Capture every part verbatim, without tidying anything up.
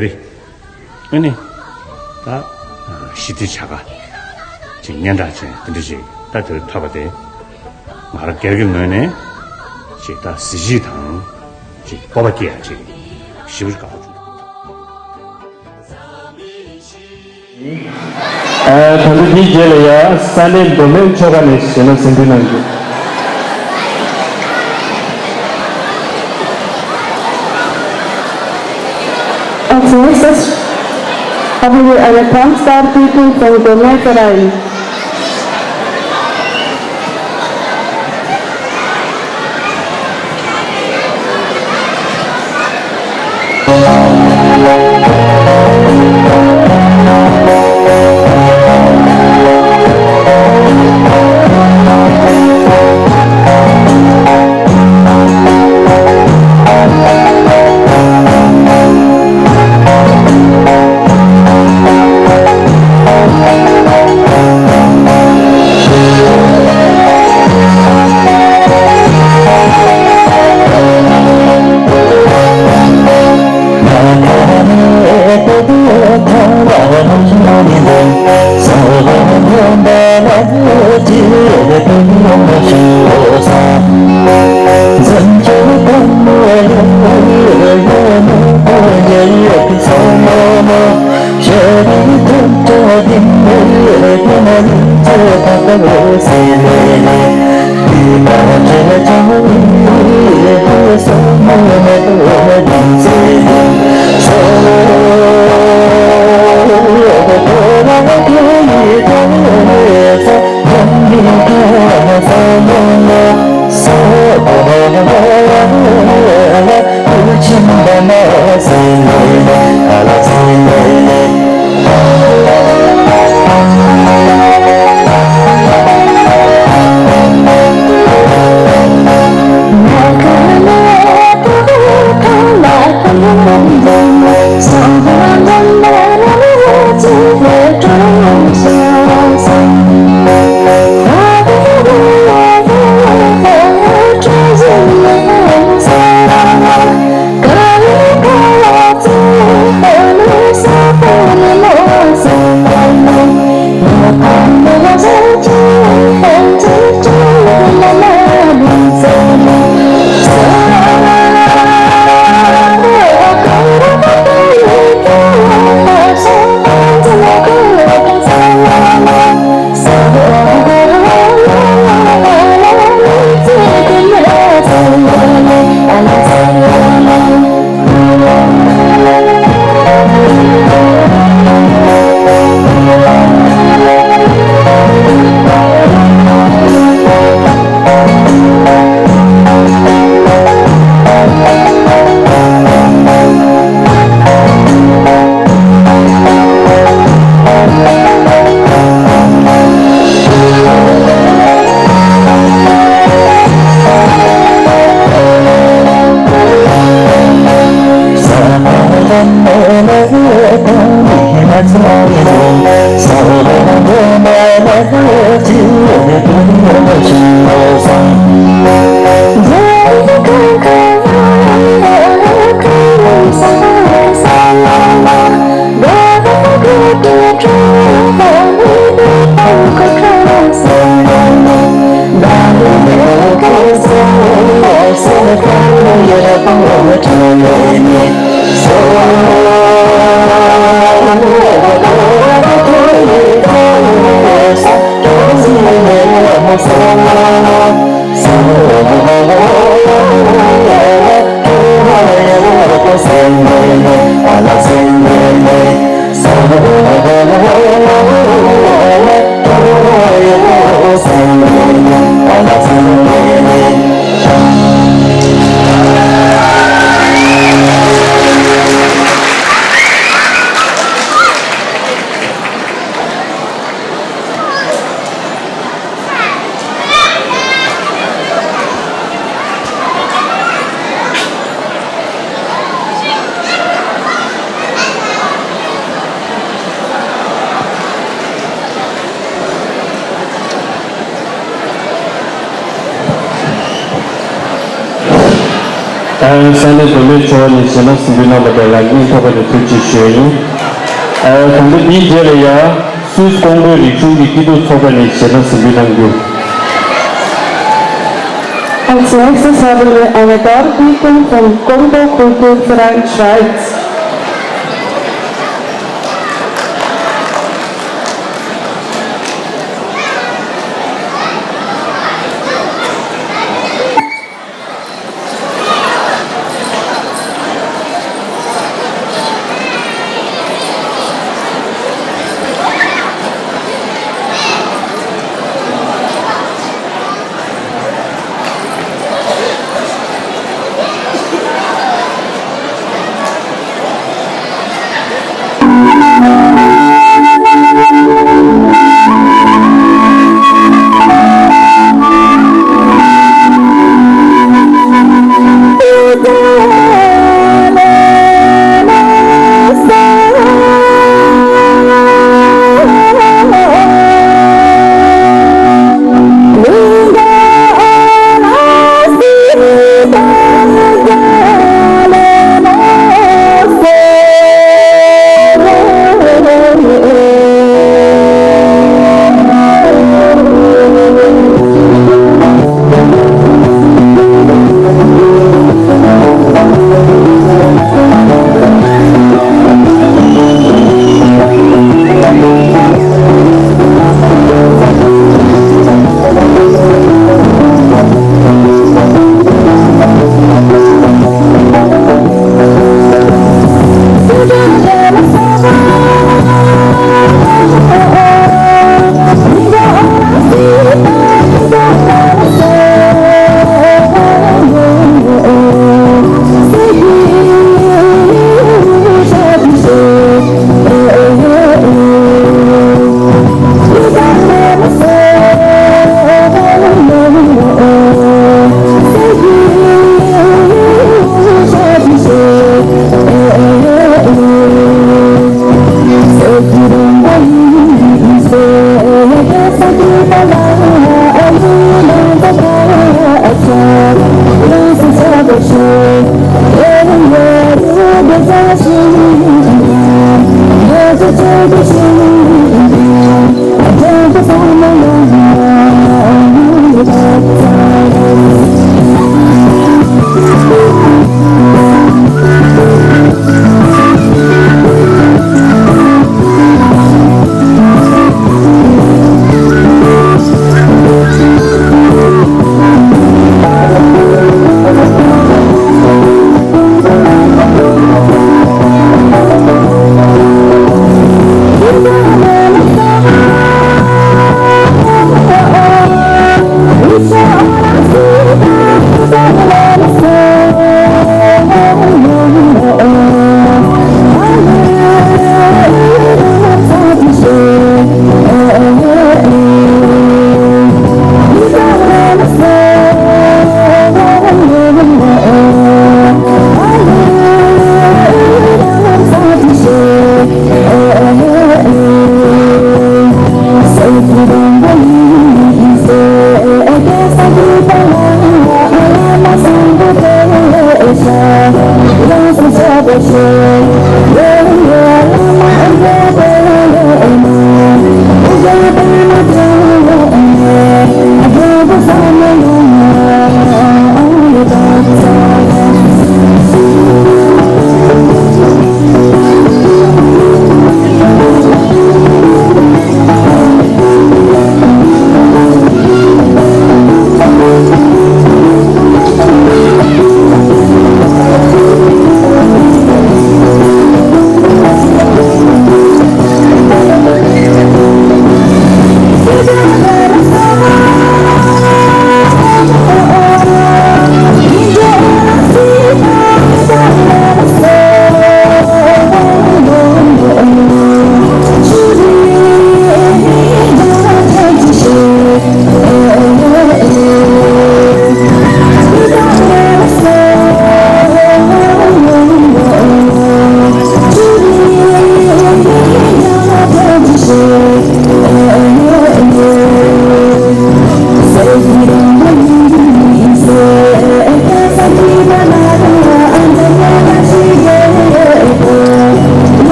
རེད། ཨ་ནི། ད་ཞི་བདེ་བྱ་དགའ་ཅིག་སྙན་གྲགས་ཅན་དེ་འདྲ་ཅིག་ད་དེར་ཐོབ་པ་དེ། ང་རང་སྒེར་གྱི་ངོས་ནས་ཅིག་ད་གཟི་བརྗིད་དང་ཅིག་སྤོབས་པ་སྐྱེ་ཡ་ཅིག་ཞེ་པོ་ཅིག་དགའ་པོ་བྱུང་། ཨ། ད་ལྟ་འདིའི་རྗེས་ལ་ཡང་ས་གནས་མདོ་སྨད་ཆོལ་ཁ་ནས་གཞས་སྣ་གསན་སྐུལ་གནང་རྒྱུ། Accept, have you ever come star people from Gomez Rai? ཨ། ས་གནས་མདོ་སྨད་ཆོལ་ཁ་ནས་ཞལ་ལག་གཟིགས་འབུལ་གནང་བ་དང་ལག་ལེན་ཐོབ་པ་ནས་ཐུགས་རྗེ་ཞུ་ཡ་ཡིན། ཨ། ད་ལྟ་འདིའི་རྗེས་ལ་ཡང་སུད་སི་ཀོང་པོའི་རིག་གཞུང་གི་སྐྱིད་སྡུག་ཚོགས་པ་ནས་ཞལ་ལག་གཟིགས་འབུལ་གནང་རྒྱུ། Als nächstes haben wir eine Darbietung vom Kongo Kulturverein Schweiz.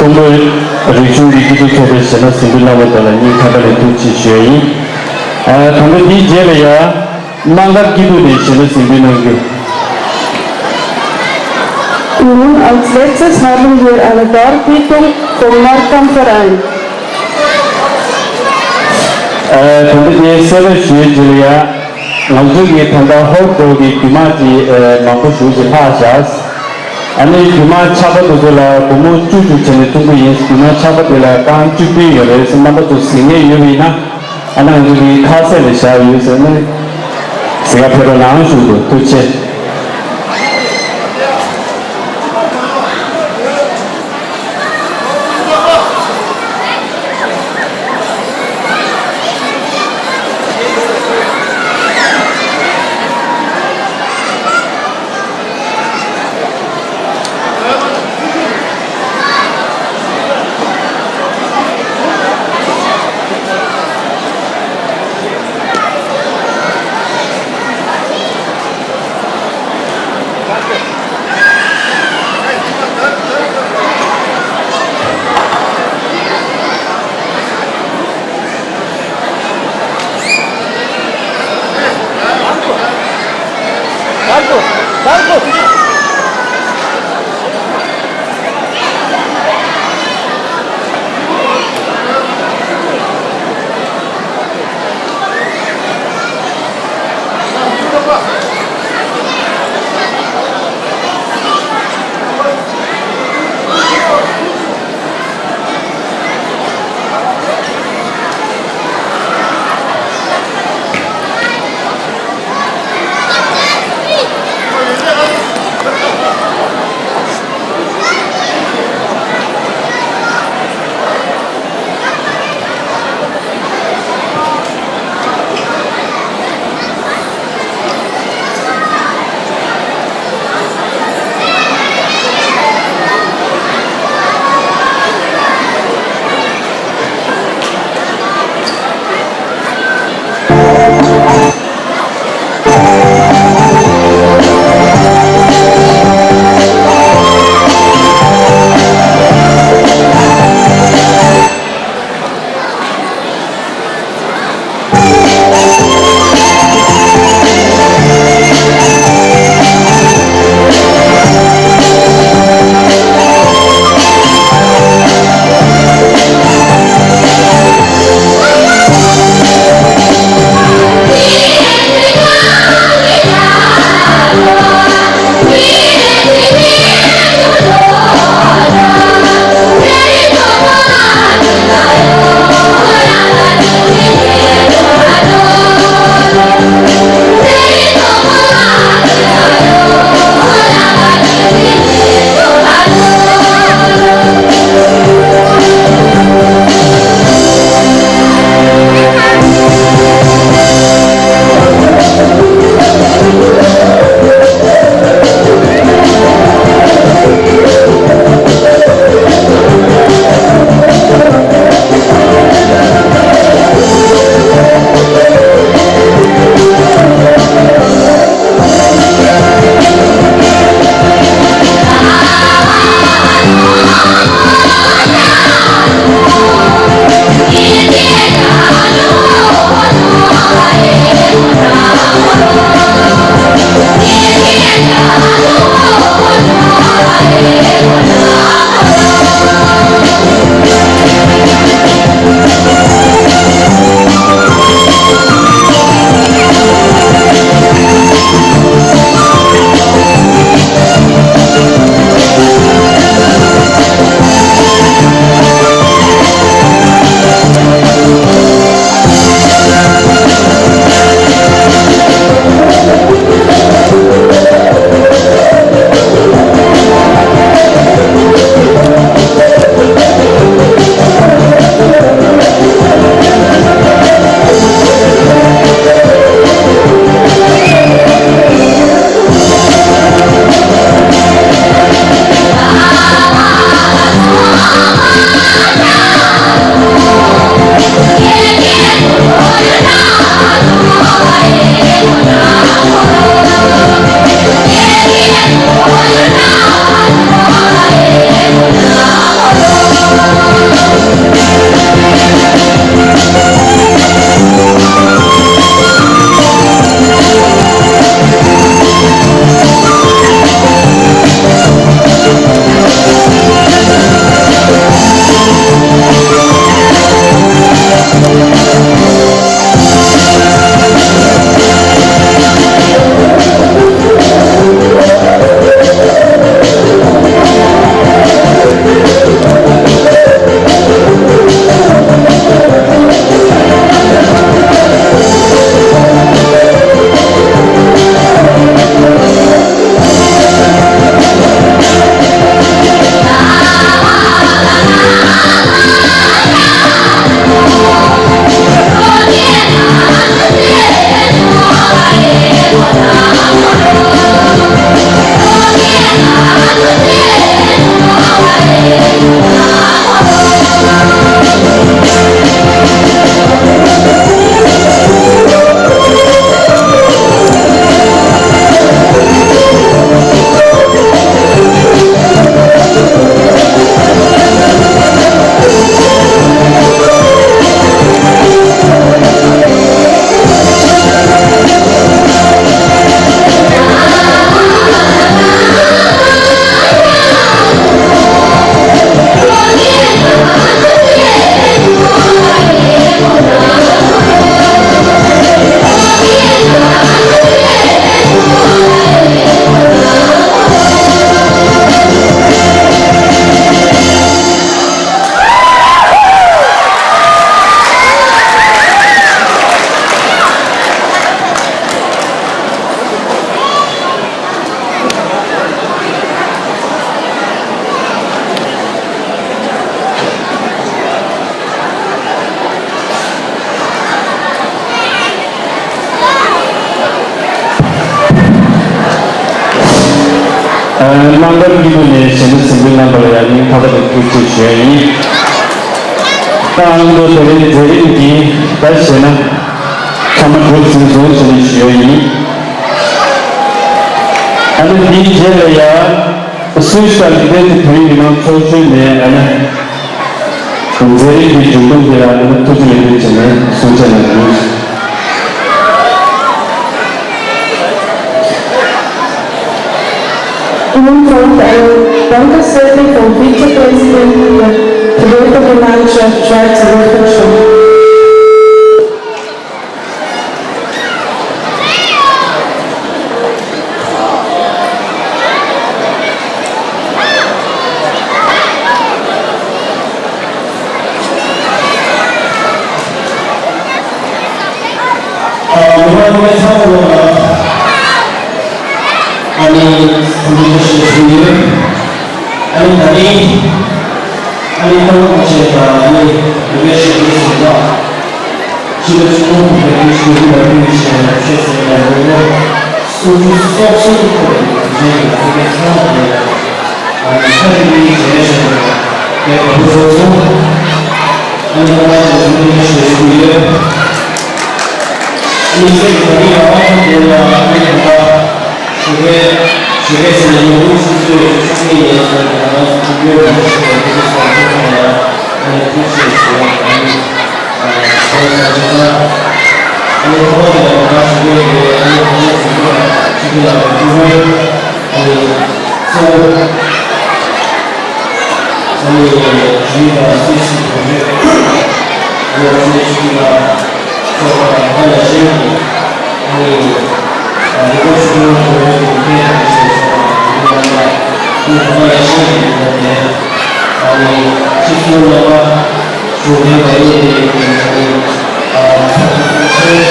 ཀྲུང་གོའི་རིག་གཞུང་གི་སྐྱིད་སྡུག་ཚོགས་པའི་གཞས་སྣ་གཟིགས་འབུལ་གནང་བ་དེ་ལ་སྙིང་ཐག་པ་ནས་ཐུགས་རྗེ་ཆེ་ཞུ་ཡ་ཡིན། ཨ། ད་ལྟ་འདིའི་རྗེས་ལ་ཡ། དམངས་སྒར་སྐྱིད་སྡུག་ནས་གཞས་སྣ་གཟིགས་འབུལ་གནང་རྒྱུ། Nun als letztes haben wir eine Darbietung vom Markham Verein. ཨ། ད་ལྟ་ངས་གསལ་པོ་ཞུ་ཡ་ཅིག་ལ་ཡ། ང་ཚོ་གི་ད་ལྟ་ཧོབ་ཏོ་གི་རྒྱུད་མང་ཅིག་ཨ། མང་པོ་ཞེ་ཅིག་ལྷག་བཞག་ཨ་ནི་རྒྱུད་མང་ཆགས་པ་དེ་ཚོ་ལ་སྒོར་མོ་བཅུ་བཅུ་བྱས་ནས་བཙོང་གི་ཡིན། རྒྱུད་མང་ཆགས་པ་དེ་ལ་རྐང་བཅུ་བདུན་ཡོད་རེད་ཟེར། རྣམ་པ་ཚོ་གཟིགས་མཁན་ཡོད་པ་ཡིན་ན། ཨ་ནི་ང་ཚོ་གི་ཁ་གསལ་ལ་བཞག་ཡོད་ཟེར་ནས་གཟིགས་ག་ཕེབས་རོགས་གནང་ཞུ་འདུག་ཐུགས་རྗེ་ཆེ། གནང་བཀུར་སྐྱིད་པོ་ནས་ཞལ་འདོན་གཟིགས་འབུལ་གནང་བར་ཡང་སྙིང་ཐག་པ་ནས་ཐུགས་རྗེ་ཆེ་ཞུ་ཡ་ཡིན། ད་ཨ་མདོ་དེ་རིང་མཛད་རིམ་འདི་ད་བྱས་ན་ཚང་མ་གྲུབ་ཟིན་སོང་ཞེས་ནས་ཞུ་ཡ་ཡིན། ཨ་ནི་འདིའི་རྗེས་ལ་ཡང་སུད་སི་དང་ལིག་ཏེན་ཊི་བོད་མི་མང་ཚོགས་ཆུང་ནས་ཨ་ནི། མཛད་རིམ་གྱི་མཇུག་སྡོམ་དེ་ལ་ཐུགས་རྗེ་ལེགས་འབུལ་བྱས་ནས་གསུང་བཤད་གནང་རྒྱུ། Even from the Congress Secretary for Vice President, the Tibetan Financial Tribes Reflection. ཨ་ནི་ཚང་མ་ལ་ཨ་ནི་ཐུགས་རྗེ་ཆེ་ཞུ་ཡོད། ཨ་ནི་ད་རིང་ཨ་ནི་ཏང་ཡོན་ཆེད་དང་ཨ་ནི་བོད་པའི་ཞི་བདེའི་གཟེངས་རྟགས། སྤྱི་ནོར་གོང་ས་སྐྱབས་མགོན་ཆེན་པོ་མཆོག་ལ་ཕུལ་བའི་ཆེད་ཆོས་སྲིད་ལམ་ལུགས་སུམ་ཅུ་སོ་གསུམ་ཐོག་ནས་གཞན་གྱི་ལ་ཕུལ་མཁན་ཚང་མ་ལ་ཨ་ནི་ཁ་རི་ལི་རི་བྱས་བཞག་པའི་དགའ་པོ་ཚོགས་སོང་། ཨ་ནི་ཁོང་རྣམ་པ་ཚོ་ཐུགས་རྗེ་ཆེ་ཞུ་གི་ཡོད། ཨ་ནི་ཚེ་གི་ད་རིང་ཡང་ཨ་ཁུ་དེ་ལ་ཨ་ནི་ད་ལྟ་ཞུ་སྐད་ཞུ་སྐད་ཟེར་ན་ཡོང་འབུམ་ཆུ་ཚོད་བཅུ་གཉིས་ཡིན་ཟེར་ནས་ང་རང་ཚོ་ཐུགས་རྒྱུས་མ་ཞུ་བའི་ཐུགས་རྗེ་ཆེ་ཞུ་ཡ་ཨ་ནི་ཐུགས་རྗེ་ཆེ་ཞུ་ཡ་ཨ་ནི་ཨ་ཁོང་ཚོ་ཆེ་ས་ཨ་ནི་ཐོག་མ་དེ་ལ་ང་རང་ཞུ་སྐད་ཡོད་ཨ་ནི་ཁོང་ཚོ་ཞུ་སྐད་ཞུ་སྐད་ལ་ཐུགས་རྗེ་ཆེ། ཨ་ནི་གཙོ་བོ། ཨ་ནི་ཇུས་དང་སྲིད་སྲིད་གོང་འཕེལ། ཨ་ནི་ཨ་ནི་ཆུ་ལ་ཚོགས་པ་དང་ལ་ཞེན་གྱི། ཨ་ནི་ཨ་ནི་ལོ་ཆུ་ལོ་གོང་འཕེལ་གྱི་འཕེལ་དང་ཞེས་སོགས་ཨ་ནི་ལ་ཞེན་གྱི་ཡོད་དེ། ཨ་ནི་སྤྱི་ཚོགས་ནང་པ། གཞུང་འབྲེལ་མ་ཡིན་པའི་ཨ་ནི་ཚོགས་པ་ཚོགས་ཆེན།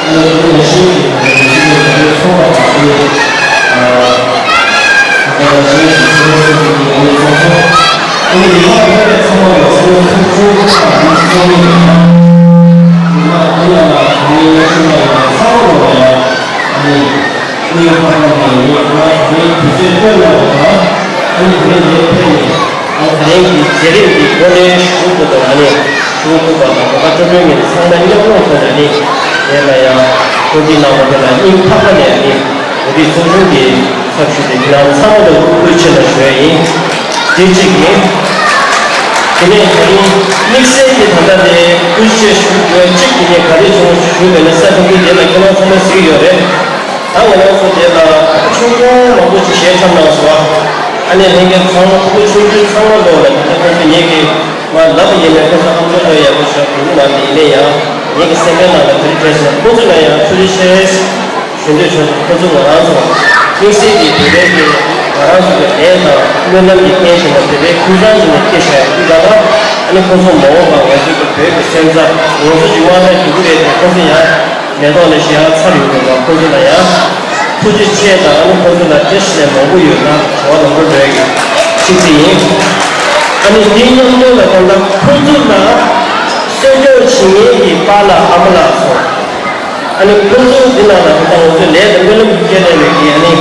ཨ་ནི་ཁོང་ནས་ཤེས་ཀྱི་ཡོད་པའི་ཚོགས་པ་དང་ཨ་ནི་ཨ་ཁོང་ནས་ཤེས་ཀྱི་ཚོགས་པ་ཚོགས་པའི་ཨ་ནི་ཚོགས་ཆེན། ཨ་ནི་མི་མང་ལྷན་རྒྱས་ཚང་མ་ལ་ཚང་མ་ཐུགས་རྗེ་ཆེ་ཞུ་བ་ཡིན། མི་མང་ཨ་ནི་ལ་ཨ་ནི་ཤུགས་ལ་ཡང་ཚང་མ་ལ་ཡང་ཨ་ནི། ཨུ་ཡོན་ལྷན་ཁང་ནས་ངས་ང་ཚོའི་དུས་ཚོད་བཏོན་གནང་བ་དང་ཨ་ནི་དེ་རིང་འདིར་ཕེབས་ནས་ཨ་ནི་ད་རིང་གི་མཛད་རིམ་འདི་འགོ་ནས་གཞུག་གུ་དང་ཨ་ནི་གཞུག་གུ་བ་དང་གོ་སྐབས་སྤྲོད་མཁན་ཚང་མ་མཉམ་རུབ་ཐོག་ནས་ནི་དེ་ལ་ཡང་གོ་སྒྲིག་གནང་བ་དེ་ལ་སྙིང་ཐག་པ་ནས་ཨ་ནི་བོད་རིགས་ཚོགས་ཆུང་གི་ཚབ་ཞུས་ཏེ་ཁྱེད་རང་ཚང་མ་ལ་ཐུགས་རྗེ་ཆེ་ལ་ཞུ་ཡ་ཡིན། དེ་གཅིག་ཡིན། དེ་ནས་ད་རིང་དམིགས་བསལ་གྱི་ད་ལྟ་ནས་ཐུགས་རྗེ་ཆེ་ཞུ་དགོས་གཅིག་དེ་ནས་ག་རེ་བྱུང་ཞུས་པ་ཡིན་ན་ས་ཁུལ་དེ་ལ་ཁྱེད་རང་ཚང་མས་གཟིགས་ཡོད་རེད། ད་ང་རང་ཚོ་དེ་ལ་ཆུང་ཆུང་མང་པོ་ཅིག་ཞལ་འཆམ་གནང་སོང་བ། ཨ་ནེ་ལྷན་རྒྱས་ཚང་མ་ཕྲུ་གུ་ཆུང་ཆུང་ཚང་མ་ལོག་ལ་ད་ལྟ་ཁོང་ཚོ་ངེད་ཀྱི་མ་ལབ་ཡིན་ནའི་ཁོང་ཚོ་ཨམ་ཅོག་ལོ་ཡག་པོ་ཞིག་གོ་གི་མ་རེད། ཡིན་ནའི་ཡང་ངེད་ཀྱི་སེམས་པའི་ནང་ལ་དེ་རིང་བྲེལ་སོང་ཁོང་ཚོ་ལ་ཡང་ཐུགས་རྗེ་ཆེ་ཞུ་འདོད་བྱུང་སོང་། ཁོང་ཚོ་ང་རང་ཚོ་དམིགས་བསལ་གྱི་བོད་པའི་གི་ང་རང་ཚོ་གི་ལས་དང་སྨོན་ལམ་གྱི་རྐྱེན་བྱས་ནས་བོད་པའི་ཁྱིམ་ཚང་ཞིག་ནས་སྐྱེས་བཞག་ཡོད་དུས་ག་ལ་ཨ་ནི་ཁོང་ཚོ་མ་འོངས་པ་ང་ཚོའི་གི་བོད་ཀྱི་སོན་རྩ་ང་ཚོ་གི་དབང་ཐང་རྒྱུད་སྐུད་རེད་དེ་ཁོང་ཚོ་ཡང་མེ་ཏོག་ལས་ཤི་ཡང་ཚར་ཡོང་དགོས་པ་ཁོང་ཚོ་ལ་ཡང་ཐུགས་རྗེ་ཆེ་དང་ཨ་ནི་ཁོང་ཚོ་ལ་བཀྲ་ཤིས་བདེ་ལེགས་མང་པོ་ཡོད་ན་བྱ་བ་ལམ་འགྲོ་འགྲོ་ཡ་གི་ཆིག་སྒྲིལ་ཡིན། ཨ་ནི་དེའི་མཉམ་དུ་ལ་ད་ལྟ་ཁོང་ཚོ་ལ་གསོ་སྐྱོང་བྱེད་མཁན་གྱི་པཱ་ལགས་ཨ་མ་ལགས་སོ། ཨ་ནི་ཁོང་ཚོ་འདི་ནང་ལ་ད་ལྟ་ང་ཚོའི་ལས་དང་སྨོན་ལམ་གྱི་སྐྱེལ་ལས་མེད་ཀྱི་ཨ་ནི།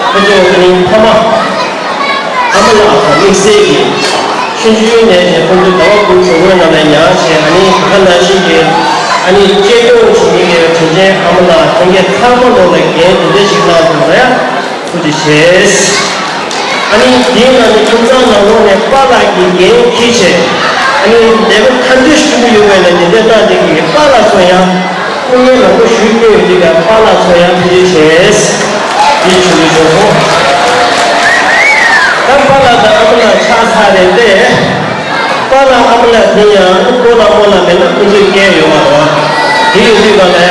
ཁོ་ཚོ་ཨ་ནི་ཕ་མ་ཨ་མ་ལགས་དང་དམིགས་བསལ་གྱི་ཆུང་ཆུང་ནས་བྱས་ཁོ་ཚོ་ཟླ་བ་དགུ་གྲོགས་པོའི་ནང་ལ་ཉར་བྱས་ཨ་ནི་ད་ག་ནང་བཞིན་གྱི་ཨ་ནི་གཅེས་སྐྱོང་བྱེད་མཁན་གྱི་དྲིན་ཅན་ཨ་མ་ལགས་ལྷན་རྒྱས་ཚང་མ་ལོག་ལ་འགན་དེ་འདྲ་ཞིག་གནང་སོང་ཟེར་ཡ་ཐུགས་རྗེ་ཆེ། ཨ་ནི་དེའི་ནང་ནས་ཁྱིམ་ཚང་ནང་ལོགས་ནས་པཱ་ལགས་ཀྱི་འགན་འཁྱེར་བྱས་ཨ་ནི་ལས་ཀ་ཐ་དད་ཞུ་གི་ཡོད་པའི་ལ་དེ་འདྲ་བཏང་བསྡད་ཀྱི་པཱ་ལགས་ཚོ་ཡང་། སྐུ་ངལ་མང་པོ་ཞུས་བསྐྱོན་ཡོད་དུས་ཀྱང་པཱ་ལགས་ཚོ་ཡང་ཐུགས་རྗེ་ཆེ། ཡིད་ཆེས་ཆེ་ཞུ་སོང་། ད་པཱ་ལགས་དང་ཨ་མ་ལགས་ཆགས་ཚར་རེད་དེ། པཱ་ལགས་ཨ་མ་ལགས་དེ་ཡང་སྤོ་ལགས་རྨོ་ལགས་མེད་ན་ཁོང་ཚོའི་སྐལ་ཡོད་མ་རེད། དེ་ཡོད་དུས་ཀྱང་ལས་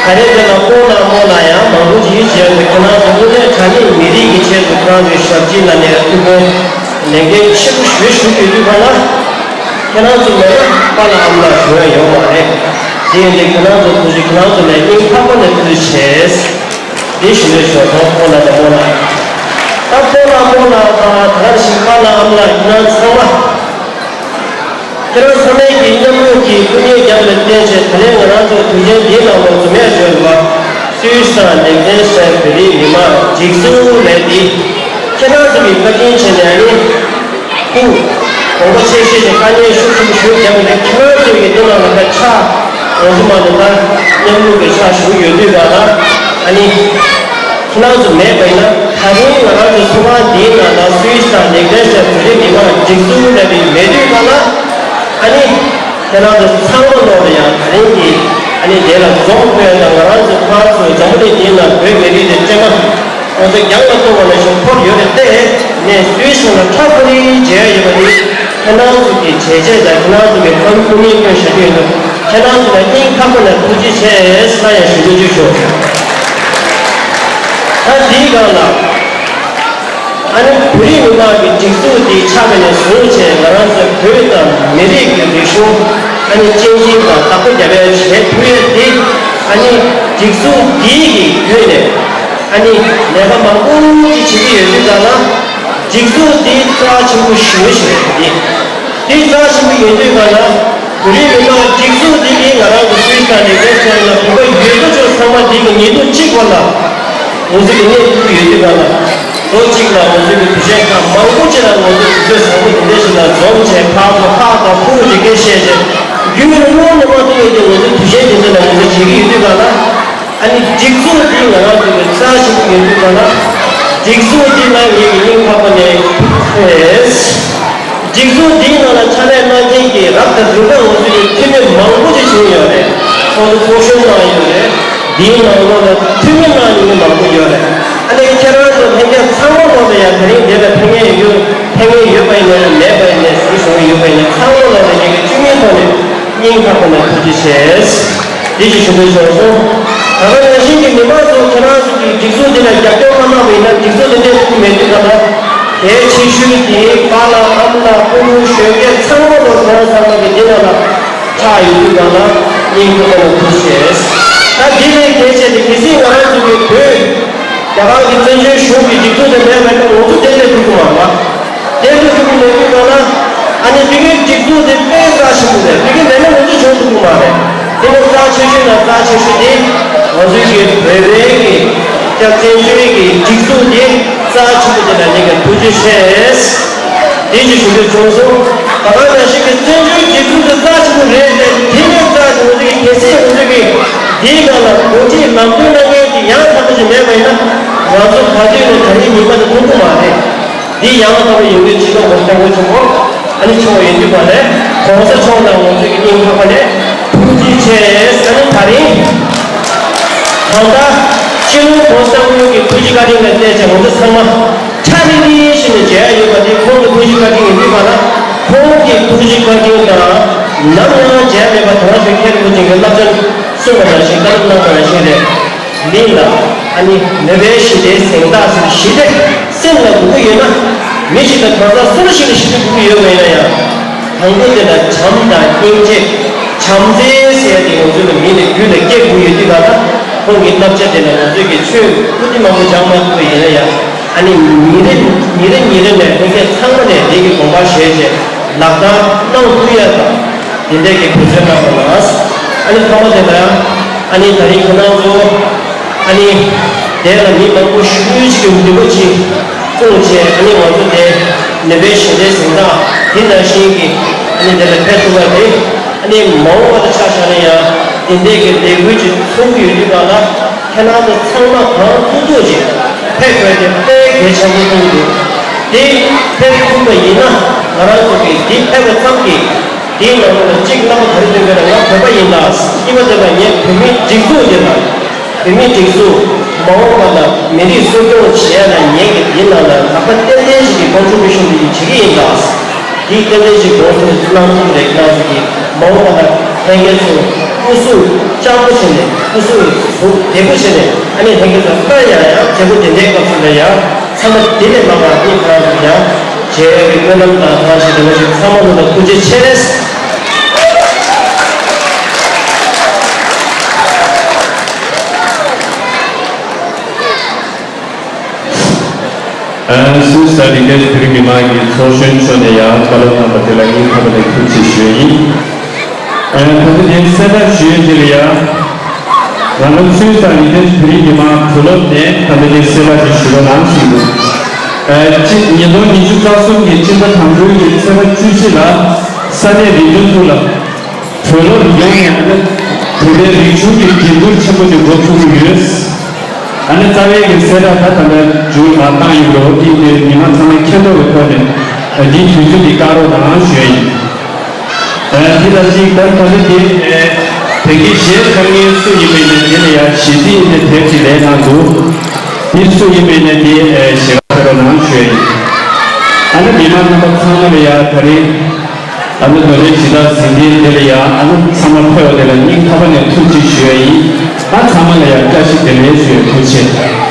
ད་རེས་དེ་ལ་སྤོ་ལགས་རྨོ་ལགས་ཡང་མང་པོ་ཅིག་ཡིད་ཆེས་ཡོད་ཁྱེད་རང་ཚོ་དངོས་གནས་དྲང་གནས་མི་རིགས་ཀྱི་ཆེད་དུ་ཁྱེད་རང་ཚོའི་ཞབས་ཕྱི་ལ་ནས་ཐུགས་ཕན་ལས་འགན་ཆེན་པོ་ཞེ་པོ་ཞུ་དགོས་དུས་ཁ་ལ། ཁྱེད་རང་ཚོ་མེད་ན་པཱ་ལགས་ཨ་མ་ལགས་བྱུང་ཡ་ཡོད་མ་རེད། དེ་ཡིན་དུས་ཁྱེད་རང་ཚོ་ཐུགས་རྗེ་ཁྱེད་རང་ཚོ་ལ་སྙིང་ཐག་པ་ནས་ཐུགས་རྗེ་ཆེ། དེ་ཞུ་འདོད་བྱུང་སོང་སྤོ་ལགས་དང་རྨོ་ལགས། ད་སྤོ་ལགས་རྨོ་ལགས་དང་ད་ག་ནང་བཞིན་པཱ་ལགས་ཨ་མ་ལགས་ཁྱེད་རང་ཚང་མ། ཁྱེད་རང་ཚང་མས་ཀྱི་མཉམ་རུབ་ཀྱི་སྐུ་ངལ་རྒྱབ་ལ་བརྟེན་བྱས་ད་ལན་ང་རང་ཚོ་དུས་ཆེན་འདིའི་ནང་ལ་འཛོམས་ཡ་བྱོན་པ། སུད་སི་དང་ལིག་ཏེན་སི་ཊེན་བོད་རིགས་མི་མང་སྒྲིག་འཛུགས་ལས་འདི། ཁྱེད་རང་ཚོ་གིས་བཀའ་དྲིན་ཆེ་ནས་ཨ་ནི་སྐུ་དགོངས་པ་ཆེ་བཞེས་ནས་བཀའ་ཉན་ཤུགས་ཆེན་པོ་ཞུ་བརྒྱབ་པ་ནས་ཁྱེད་རང་ཚོ་གིས་འདི་ནང་ལ་ད་ཕྱག་འོ་ཟི་མ་ནས་ད་མཉམ་ལུགས་ཀྱི་ཕྱག་ཞུ་ཡོད་དུས་ག་ལ་ཨ་ནི། ཁྱེད་རང་ཚོ་མེད་པ་ཡིན་ན་ད་རིང་ང་རང་ཚོའི་ཚོགས་ཁང་འདིའི་ནང་ལ་སུད་སི་དང་ནིག་རེ་ཤ་བོད་རིགས་མི་མང་སྒྲིག་འཛུགས་འདྲ་བའི་མེད་དུས་ག་ལ་ཨ་ནི་ཁྱེད་རང་ཚོ་ཚང་མ་ལོག་ལ་ཡང་ད་རིང་གི་ཨ་ནི་དེ་ལ་འཛོམས་དགོས་དང་ང་རང་ཚོ་ཕར་ཚུར་འཛམ་བུ་གླིང་འདིའི་ནང་བོད་མི་རིགས་དེ་བཅས་མ་ང་ཚོ་རྒྱང་ལ་གཏོང་བ་ནང་བཞིན་འཁོར་ཡོད་རེད་དེ་ནས་སུད་སི་ལ་ཁྲ་ཁོ་རེ་མཇལ་ཡོད་པ་དེ་ཁྱེད་རང་ཚོ་གི་བྱས་རྗེས་དང་ཁྱེད་རང་ཚོ་གི་ཕ་བུ་ཕུ་ནུའི་སྐྱོན་བཞག་རྒྱུ་ཡིན་ན་ཁྱེད་རང་ཚོ་ལ་སྙིང་ཐག་པ་ནས་ཐུགས་རྗེ་ཆེ་ཟེར་ཡང་ཞུ་རྒྱུ་བཅུག་ཞུ། ད་འདིའི་སྒང་ལ་ཨ་ནི་བོད་རིགས་མི་མང་གི་སྒྲིག་འཛུགས་འདི་ཆགས་པ་ནས་བཟུང་བྱས་ང་རང་ཚོ་བོད་དང་མི་རིགས་ཀྱི་རིག་གཞུང་ཨ་ནི་གཅེས་འཛིན་དང་བདག་པོ་རྒྱབ་ཡ་བྱེད་ཐུབ་ཡ་འདི་ཨ་ནི་སྒྲིག་འཛུགས་འདིའི་གི་བོད་ནས་ཨ་ནི་ལས་ཀ་མང་པོ་ཅིག་བྱེད་ཀྱི་ཡོད་དུས་ག་ལ། སྒྲིག་འཛུགས་འདི་རྩ་ཆེན་པོ་ཞེ་པོ་ཞིག་རེད། འདི་རྩ་ཆེན་པོ་ཡིན་དུས་ག་ལ་བོད་རིགས་མི་མང་སྒྲིག་འཛུགས་འདི་གིས་ང་རང་ཚོ་སུད་སི་དང་ནིག་རེ་ཤ་ལ་བོད་པ་ཡོད་དོ་ཅོག་ཚང་མ་འདི་གི་ཉིན་ཐོ་གཅིག་བར་ལ་ང་ཚོ་གི་གནས་ཐུབ་ཡོད་དུས་ག་ལ་ལོ་གཅིག་ལ་ང་ཚོ་གི་དུས་ཆེན་ཁག་མང་པོ་ཅིག་ལ་ང་ཚོ་དུས་ཚོད་བཟང་པོ་འདི་འདྲ་ཞིག་ལ་འཛོམས་བྱས་ཕར་ཚུར་ཧ་དང་ཧུ་ཅིག་སྐད་བཤད་བྱས་རྒྱུན་རིང་པོ་ནས་མ་ཐུབ་ཡོད་དུས་ང་ཚོ་དུས་ཆེན་འདི་འདྲ་ལ་ང་ཚོ་བྱེད་ཀྱི་ཡོད་དུས་ག་ལ། ཨ་ནི་སྒྲིག་འཛུགས་འདི་ང་རང་ཚོ་གི་རྩ་ཆེན་པོ་ཡིན་དུས་ག་ལ། སྒྲིག་འཛུགས་འདི་ལ་ངེད་ཀྱི་སྙིང་ཐག་པ་ནས་ཐུགས་རྗེ་ཆེ། སྒྲིག་འཛུགས་འདིའི་ནང་ལ་ཕྱག་ལས་གནང་མཁན་གྱི་རབ་དང་རིམ་པ་ང་ཚོ་གི་འཐུས་མི་མང་པོ་ཅིག་བྱུང་ཡོད་རེད། ཁོང་ཚོ་ཚོགས་ཞུགས་གནང་ཡོད་རེད། འདིའི་ནང་ལོགས་ལ་འཐུས་མི་གནང་མཁན་མང་པོ་ཡོད་རེད། ཨ་ནི་ཁྱེད་རང་ཚོ་ལྷན་རྒྱས་ཚང་མ་ལོག་ལ་ཡང་དེ་རིང་འདི་ལ་ཕེབས་མཁན་ཡོད་ཕེབས་མཁན་ཡོད་པ་ཡིན་ནའི་མེད་པ་ཡིན་ནའི་གཟིགས་བཞུགས་ཡོད་པ་ཡིན་ནའི་ཚང་མ་ལོག་ལ་ངེད་ཀྱི་བཅུད་མིན་ཐོག་ནས་སྙིང་ཐག་པ་ནས་ཐུགས་རྗེ་ཆེ། འདི་ཞིག་ཞུ་འདོད་བྱུང་སོང་། ད་ག་ནང་བཞིན་གྱི་མི་མང་ཚོ་ཁྱེད་རང་ཚོ་གི་སྒྲིག་འཛུགས་འདི་ལ་རྒྱབ་སྐྱོར་མ་གནང་བ་ཡིན་ན་སྒྲིག་འཛུགས་འདི་འདྲའི་ཐུགས་མེད་དུས་ག་ལ། གལ་ཆེ་ཤོས་དེ་པཱ་ལགས་ཨ་མ་ལགས་སྤུན་གྲོགས་གཞོན་སྐྱེས་ཚང་མ་ལོ་ཁྱེད་རང་ཚང་མ་གི་འདི་ནང་ལ་ཆགས་ཡོད་དུས་ག་ལ་སྙིང་ཐག་པ་ནས་ཐུགས་རྗེ་ཆེ། ད་འདི་ལས་གལ་ཆེ་དེ་གལ་སྲིད་ང་རང་ཚོ་གི་བོད་རྒྱ་གར་གྱི་བཙན་བྱོལ་གཞུང་གི་སྒྲིག་འཛུགས་དེ་མེད་པ་ཡིན་ན་ང་ཚོ་བདེ་ལས་ཐུབ་ཀྱི་མ་རེད་པ། དེ་ལྟ་བུ་མེད་དུས་ག་ལ། ཨ་ནི་དེ་གའི་སྒྲིག་འཛུགས་དེ་དཔེ་རྩ་ཆེན་པོ་རེད། དེ་གའི་མེད་ན་ང་ཚོ་བྱུང་ཐུབ་ཀྱི་མ་རེད། དེ་ནི་རྩ་ཆེ་ཤོས་ན་རྩ་ཆེ་ཤོས་དེ་ང་ཚོའི་གི་བོད་པའི་གི་སྐྱབས་བཙན་བྱོལ་གི་སྒྲིག་འཛུགས་དེ་རྩ་ཆེན་པོ་དེ་ལ་ངེད་ཀྱི་ཐུགས་རྗེ་ཆེ། དེ་ཅིག་ཞུ་འདོད་བྱུང་སོང་། ད་ག་ནང་བཞིན་གི་བཙན་བྱོལ་སྒྲིག་འཛུགས་དེ་རྩ་ཆེན་པོ་རེད་དེ་དེ་ནས་རྩ་ཆེན་པོ་དེ་གི་གལ་སྲིད་ང་ཚོའི་གི་དེའི་སྒང་ལ་འགོ་ཁྲིད་ལམ་སྟོན་གནང་མཁན་དེ་ཡང་དག་པ་ཞིག་མེད་པ་ཡིན་ན་ང་ཚོ་ག་དུས་ནས་ད་རིང་ཉིན་མ་དེ་མཐོང་གི་མ་རེད། འདི་ཡང་དག་པའི་ཡོང་འདོད་ཅིག་ལ་ངོ་སྤྲོད་དགོས་ཆེན་པོ་ཨ་ནི་ཆེ་བ་ཡོད་དུས་པ་ལས་གོང་ས་མཆོག་ལ་ང་ཚོས་ཀྱི་སྙིང་ཐག་པ་ནས་ཐུགས་རྗེ་ཆེ་ཟེར་ནས་ད་རིང་གང་ལྟར་སྤྱི་ནོར་༸གོང་ས་༸སྐྱབས་མགོན་གྱི་ཐུགས་རྗེ་བཀའ་དྲིན་ལ་བརྟེན་བྱས་ང་ཚོ་ཚང་མ་ཆ་རེ་རེ་བཞིན་ནས་མཇལ་ཡ་ཡོད་པ་དེ་ཁོང་གི་ཐུགས་རྗེ་བཀའ་དྲིན་ཡིན་དུས་པ་ལ་ཁོང་གི་ཐུགས་རྗེ་བཀའ་དྲིན་དང་ནམ་ཡང་མཇལ་མེད་པ་དེང་རབས་ཀྱི་མཁན་རིན་པོ་ཆེ་གི་བསླབ་བྱ་གསུངས་པ་ནང་བཞིན་བཀའ་སློབ་གནང་པ་ནང་བཞིན་རེད། མི་ལ་ཨ་ནི་མོས་པའི་ཞི་བདེའི་གཟེངས་རྟགས་ཟེར་ཞི་བདེ་སེམས་ལ་དགོས་ཀྱི་ཡོད་ན། མི་ཞིག་ལ་གང་ཟག་སུ་ཞིག་ལ་ཞི་བདེ་དགོས་ཀྱི་ཡོད་པ་ཡིན་ན་ཡང་། དང་པོ་དེ་ལ་བྱམས་དང་སྙིང་རྗེ། བྱམས་བརྩེ་ཟེར་ཡ་དེ་ང་ཚོ་ལ་མི་ལ་རྒྱུད་ལ་སྐྱེ་དགོས་ཡོད་དུས་ག་ལ་ཁོང་གི་བསླབ་བྱ་དེ་ལ་ང་ཚོས་ཀྱི་ཆོས་ཀུན་ཏུ་མང་པོ་སྦྱང་མ་ཐུབ་པ་ཡིན་ན་ཡང་། ཨ་ནི་ཉིན་རེ་ཉིན་རེ་ཉིན་རེ་ནས་ལྷན་རྒྱས་ཚང་མ་ནས་དེ་གི་དགོངས་པ་བཞེས་བྱས་ལག་བསྟར་གནང་ཐུབ་ཡ་དང་དེ་འདྲས་ཀྱི་འབད་བརྩོན་གནང་དགོས་ལ། ཨ་ནི་ཐ་མ་དེ་ལ་ཨ་ནི་ད་རིང་ཁོ་རང་ཚོ་ཨ་ནི་དེ་ལ་མི་མང་པོ་ཞེ་པོ་ཅིག་གི་འདུ་འགོད་ཅིག་བསྐུངས་བྱས་ཨ་ནི་ང་ཚོ་དེ་ནུས་པའི་ཞི་བདེའི་གཟེངས་རྟགས་དེ་ནང་བཞིན་གྱི་ཨ་ནི་དེ་ལ་ཕེབས་ཐུབ་པ་དེ། ཨ་ནི་མ་འོངས་པ་ལ་ཆ་བཞག་ན་ཡང་དེ་འདྲའི་གི་ལས་འགུལ་ཅིག་ཚོགས་ཀྱི་ཡོད་དུས་ག་ལ་ཁྱེད་རང་ཚོ་ཚང་མ་གང་ཐུབ་ཐུབ་ཅིག་ཕེབས་དགོས་དེ་དཔེ་གལ་ཆེན་པོ་མཐོང་གི་འདུག་དེ་ཕེབས་ཐུབ་པ་ཡིན་ན་ང་རང་ཚོ་གི་འདི་ཕེབས་པ་ཙམ་གྱིས་དེའི་ནང་ལོགས་ལ་གཅིག་རྣམ་པ་ག་རེ་སྟོན་དགོས་ན་ང་བོད་པ་ཡིན་ད། གཉིས་པ་དེ་ལ་ངས་བོད་མིའི་སྒྲིག་འཛུགས་དེ་དང་། བོད་མིའི་སྒྲིག་འཛུགས་མ་འོངས་པ་ལ་མི་རིགས་གསོ་སྐྱོང་བྱེད་ཡ་ལ་ངེད་ཀྱིས་འདི་ནང་ལ་ལག་པ་ཏན་ཏན་ཞིག་གི་ཀོན་ཊི་རི་བྷུ་ཤན་དེ་ཡིན་བྱེད་ཀྱི་ཡིན་ད། འདི་ཏན་ཏན་ཞིག་དགོངས་ཚུལ་གནང་ཐུབ་རེད། ཁྱེད་རང་ཚོ་གིས་མ་འོངས་པ་ལ་ལྷན་རྒྱས་ཚོ་སྐུ་གཟུགས་སྤྱང་པོ་བྱས་ནས་སྐུ་གཟུགས་གཟུགས་བདེ་པོ་བྱས་ནས་ཨ་ནི་ལྷན་རྒྱས་ཚོ་སླར་ཡང་ཡང་བརྗེ་པོ་དེ་འདྲའི་སྐབས་སུ་ལ་ཡང་ཚང་མ་དེ་ལས་མ་འགག་ཨ་ནི་ཁྱེད་རང་ཚོ་ཡང་མཇལ་ཡག་གི་སྨོན་ལམ་དང་ཐང་ཞིག་དེ་འདྲ་ཞིག་ཚང་མ་ལོ་ལ་ཐུགས་རྗེ་ཆེ། ཨ། སུད་སི་ས་རི་ཀེ་ཤི་བོད་རིགས་མི་མང་གི་ཚོགས་གཞོན་མཆོག་ནས་ཡང་བཀའ་སློབ་གནང་བ་དེ་ལ་སྙིང་ཐག་པ་ནས་ཐུགས་རྗེ་ཞུ་ཡིན། ཨ། ད་ལྟ་དེ་གསལ་བསྒྲགས་ཞུ་ཡས་དེ་ལ་ཡང་། ང་ཚོ་སུད་སི་ས་རི་ཀེ་ཤི་བོད་རིགས་མི་མང་གྲོས་སློབ་ནས་ད་ལྟ་དེ་གསལ་བསྒྲགས་ཅིག་ཞུ་རོགས་གནང་ཞུས་འདུག་ཨ་སྤྱི་ཉིས་སྟོང་ཉི་ཤུ་རྩ་གསུམ་གྱི་སྤྱི་ཟླ་དང་པོའི་གི་ཚེས་པ་བཅུ་བཞི་ལ་ས་གནས་རིམ་བྱོན་ཚོ་ལ་བོད་སློབ་ཡོངས་ནས་ཨ་ནི་བོད་པའི་རིག་གཞུང་གི་འགན་འཁུར་ཆེན་པོ་དེ་འགོ་ཚུགས་ཀྱི་ཡོད། ཨ་ནི་རྩ་བའི་གི་གསལ་བསྒྲགས་ད་ད་ལྟ་མཇུག་མ་བཏང་ཡོད་འགྲོ། འདི་འདི་མི་མང་ཚང་མས་མཁྱེན་རྟོགས་ཀྱི་ཐོག་ནས་འདིའི་དུས་ཚོད་འདི་བཀག་རོགས་གནང་ཞུ་ཡ་ཡིན། ཨ་འདི་ལ་གཅིག་ད་ད་ལྟ་འདི་ཨ་དེང་གི་གཞས་འཁྲབ་མཁན་སུ་ཡིན་པའི་ནས་དེ་ལ་ཡ་གཞས་ཚིག་འདི་དེབ་ཅིག་ལས་གནང་འདུག་འདི་སུ་ཡིན་པའི་ནས་འདི་ཨ་གཞས་ཁ་ཕེབས་རོགས་གནང་ཞུ་ཡ་ཡིན། ཨ་ནི་མི་མང་རྣམ་པ་ཚང་མ་ལ་ཡ་ད་རིང་ཨ་ནི་རྡོ་རྗེ་སྦྱིན་བདག་ཟིན་ཐིན་འདི་ལ་ཡ་ཨ་ནི་ཚང་མ་ཕེབས་པ་དེ་ལ་སྙིང་ཐག་པ་ནས་ཐུགས་རྗེ་ཞུ་ཡ་ཡིན། ཨ་ཚང་མ་ལ་ཡ་བཀྲ་ཤིས་བདེ་ལེགས་ཞུ་ཡ། ཐུགས་རྗེ་ཆེ།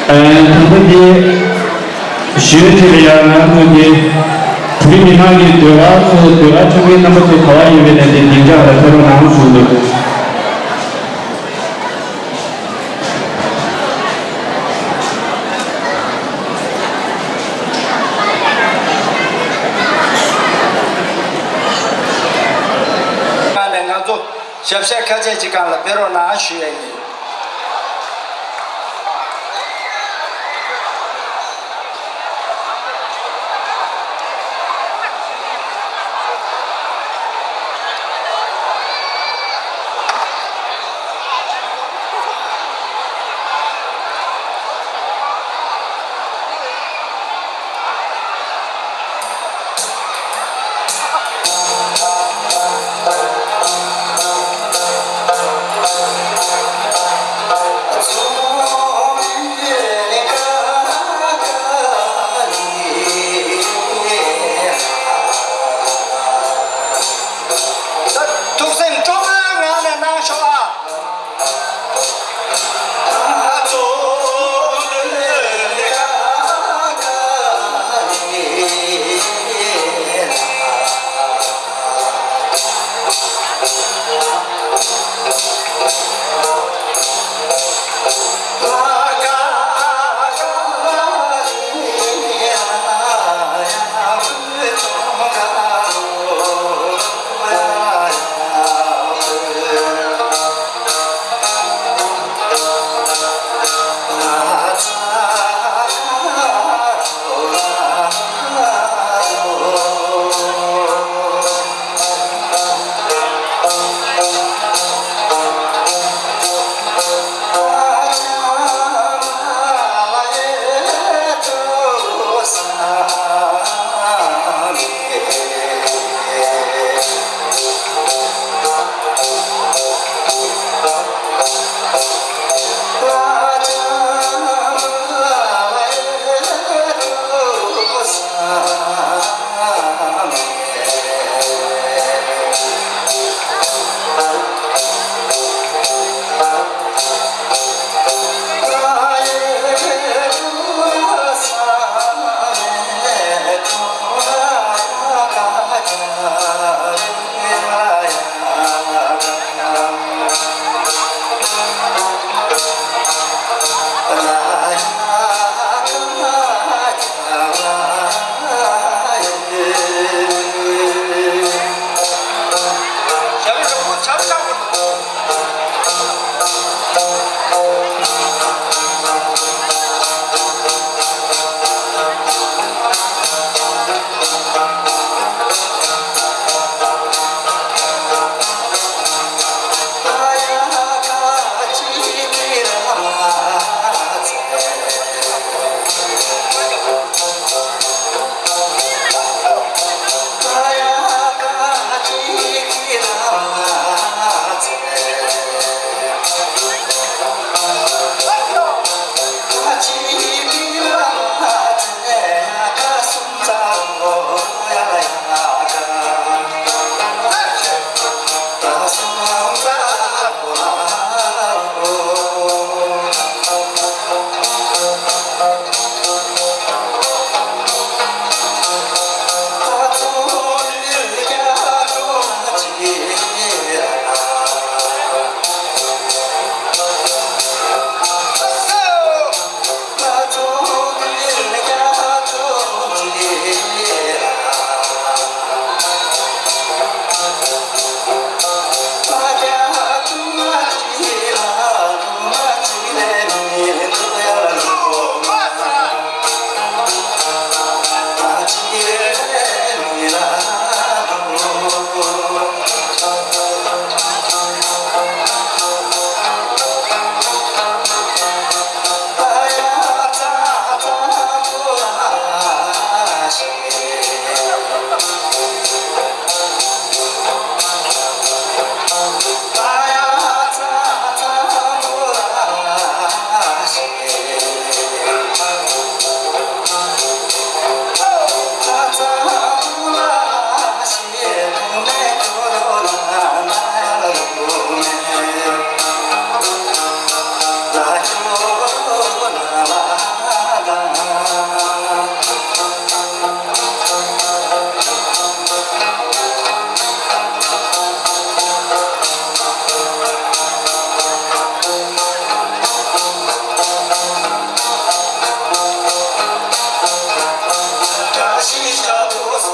ཨ་ད་ལྟ་འདི་གཞས་དེ་ལ་ཡང་ང་ཚོ་གི་བོད་མི་མང་གི་ཟློས་གར་ཚོ་ཟློས་གར་འཁྲབ་མཁན་རྣམ་པ་ཚོ་ག་བ་ཡོད་པའི་ནས་དེ་སྡིངས་ཆ་ལ་ཕེབས་རོགས་གནང་ཞུ་འདུག་ང་ནས་ང་ཚོ་ཞབས་ཞུ་ཁ་ཤས་ཅིག་སྒང་ལ་ཕེབས་རོགས་གནང་ཞུ་ཡ་ཡིན།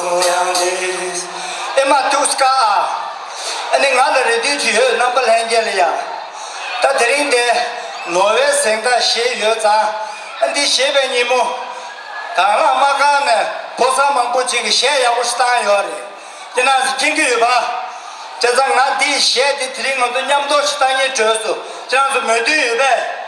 ཨེ་མ་ཏུས་ཀ་ཨ། ཨ་ནི་ང་ལ་རེ་འདུན་ཅིག་ཡོད། རྣམ་པ་ལྷན་རྒྱས་ལ་ཡ། ད་དེ་རིང་དེ་ནོ་བྷེལ་གཟེངས་རྟགས་བཞེས་ཡོད་ཙང་། ཨ་འདི་བཞེས་པའི་ཉིན་མོ། དང་བླངས་མ་ཁང་ནས་ཕོ་གསར་མང་པོ་ཅིག་གིས་གཞས་ཡག་པོ་ཞིག་བཏང་ཡོད་རེད། དེ་ནང་བཞིན་མཁྱེན་གྱི་ཡོད་པ། བྱས་ཙང་ང་འདིའི་གཞས་འདི་དེ་རིང་ང་ཚོ་མཉམ་དུ་ཞིག་བཏང་སྙིང་བྲོས་སོང་། ཁྱེད་རང་ཚོ་མོས་མཐུན་ཡོད་པས།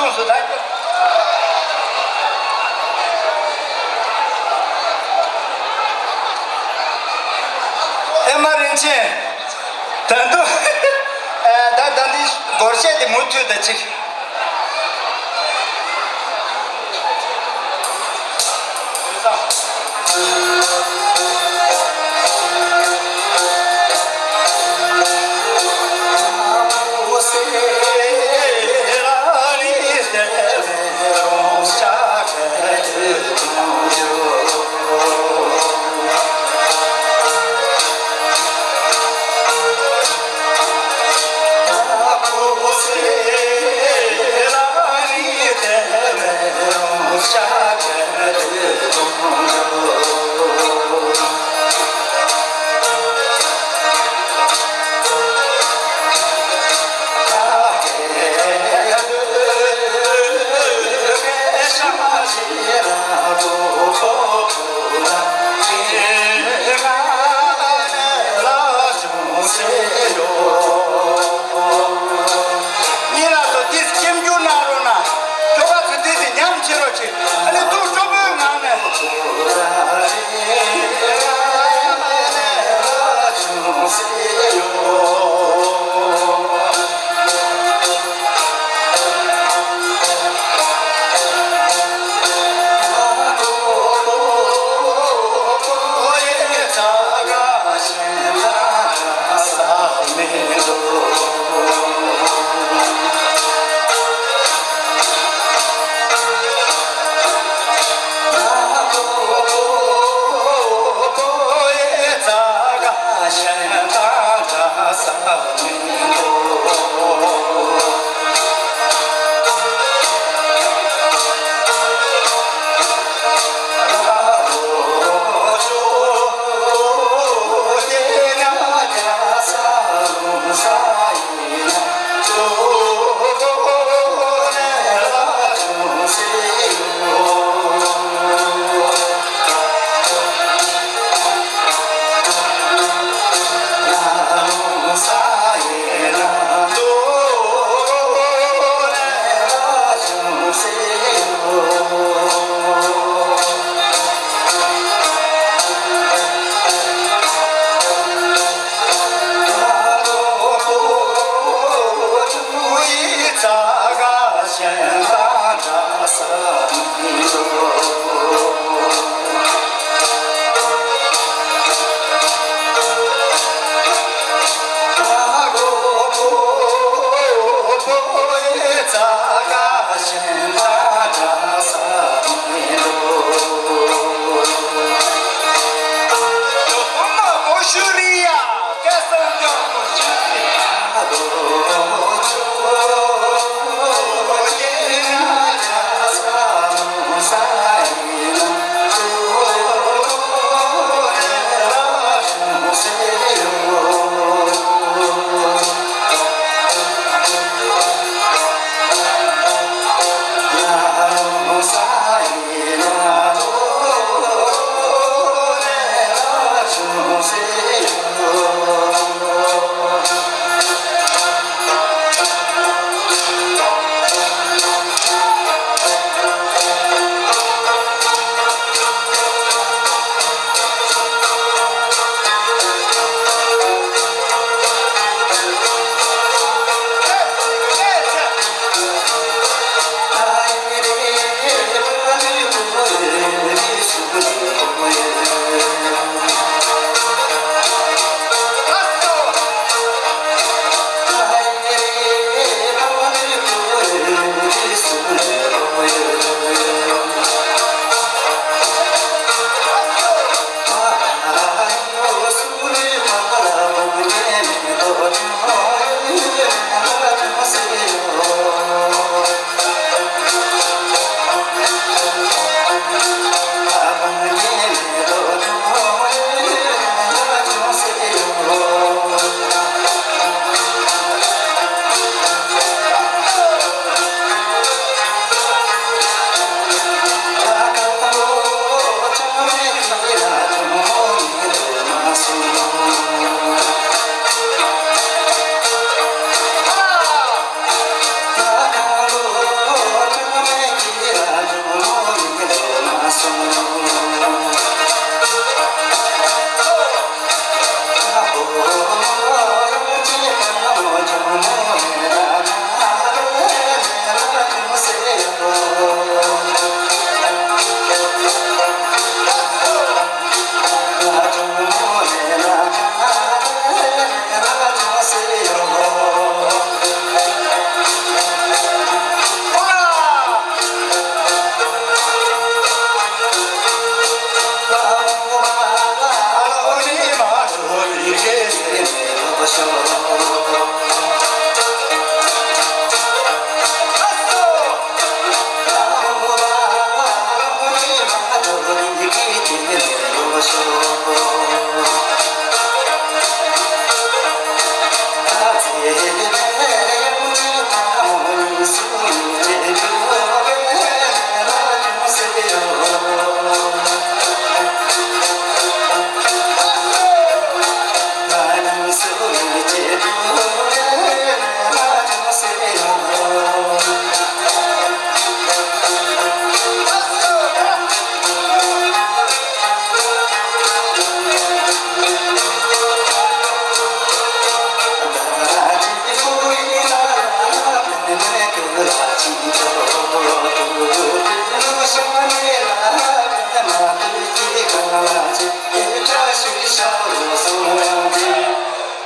ཡོངས་སུ་ད་ཨེ་མ་རིན་ཆེན། ད་དུང་ད་ད་འདི་སྒོར་གཞས་དེ་མུ་མཐུད་ད་ཅིག་ཉིན་རང་ཚོ་ཏིས་སྐྱིད་འགྱུར་གནང་རོགས་གནང་། ཁྱོ་ག་ཚོ་ཏིས་ཉམས་བྱེད་རོགས་བྱེད། ཨ་ནི་ཐུགས་སྤྲོ་པོའི་ངང་ནས།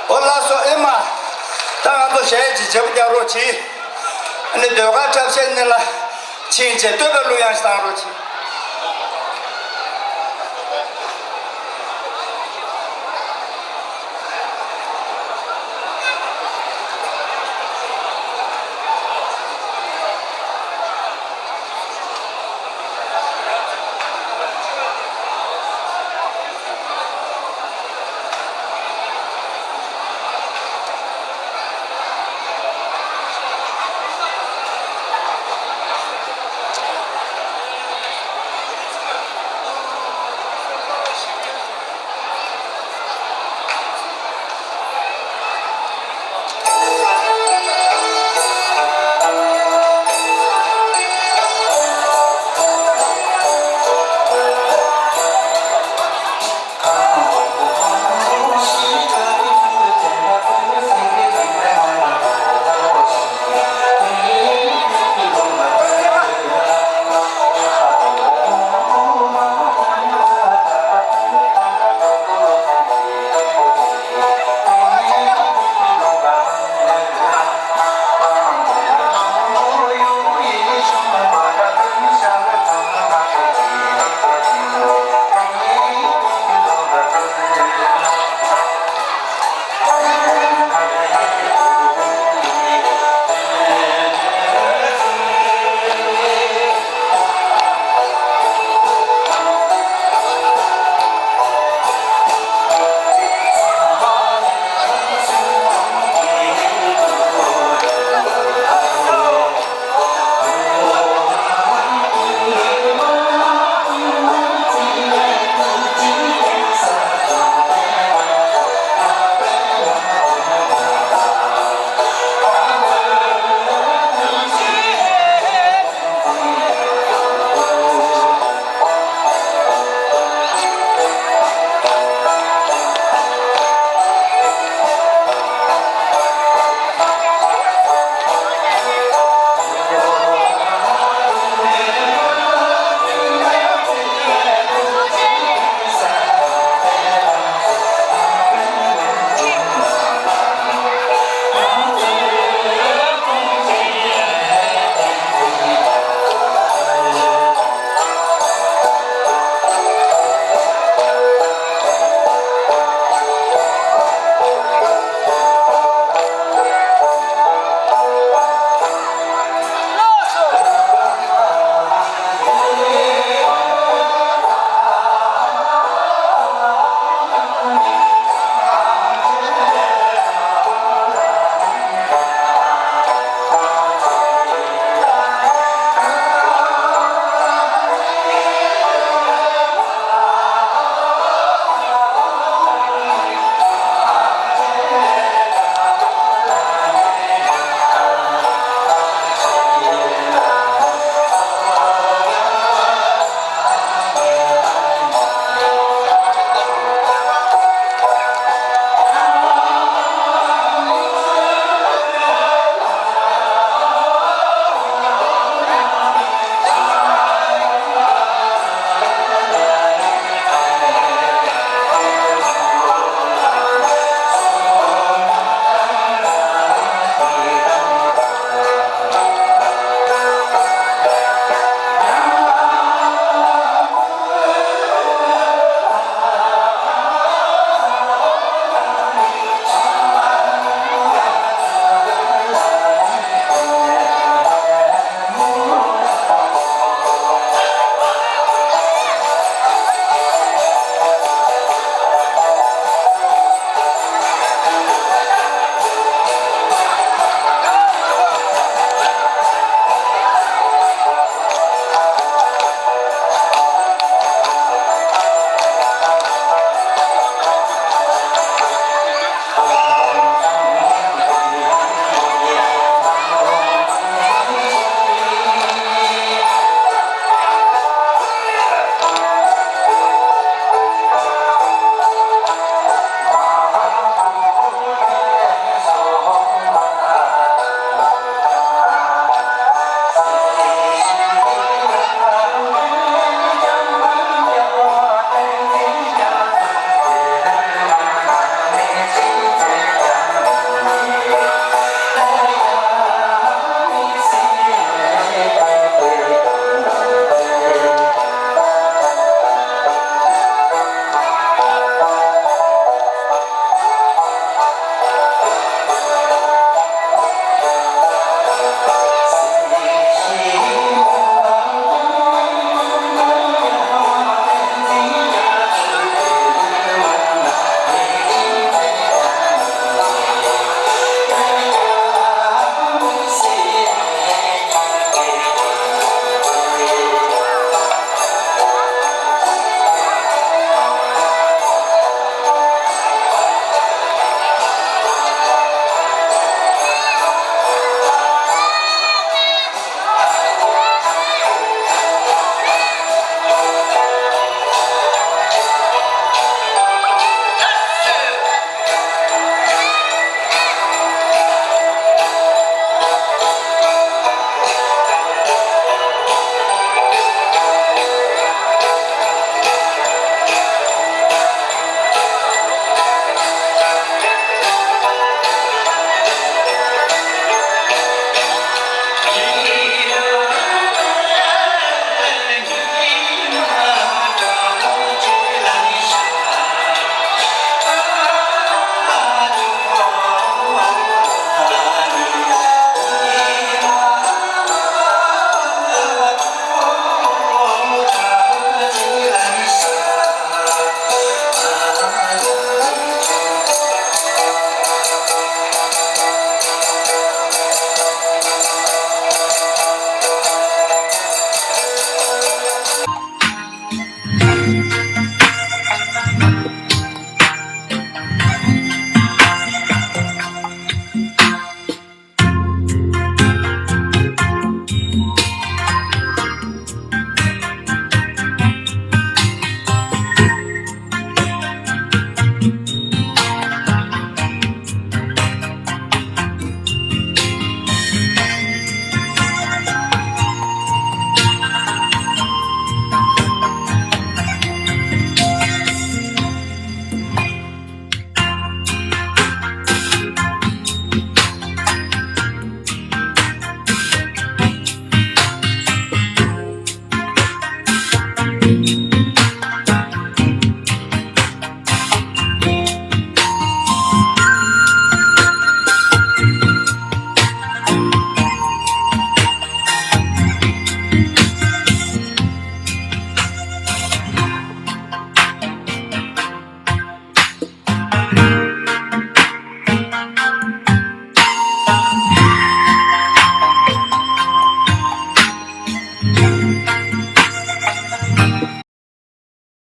ཨོ་ལགས་སོ། ཨེ་མ། ད་ང་ཚོ་ཞལ་གྱིས་བརྗེ་པོ་རྒྱག་རོགས་གྱིས། ཨ་ནི་ཟློས་གར་འཁྲབ་ཆས་ནི་ལ་ཕྱིན་བྱས་བསྟོད་པའི་གླུ་དབྱངས་ཤིག་བཏང་རོགས་གྱིས།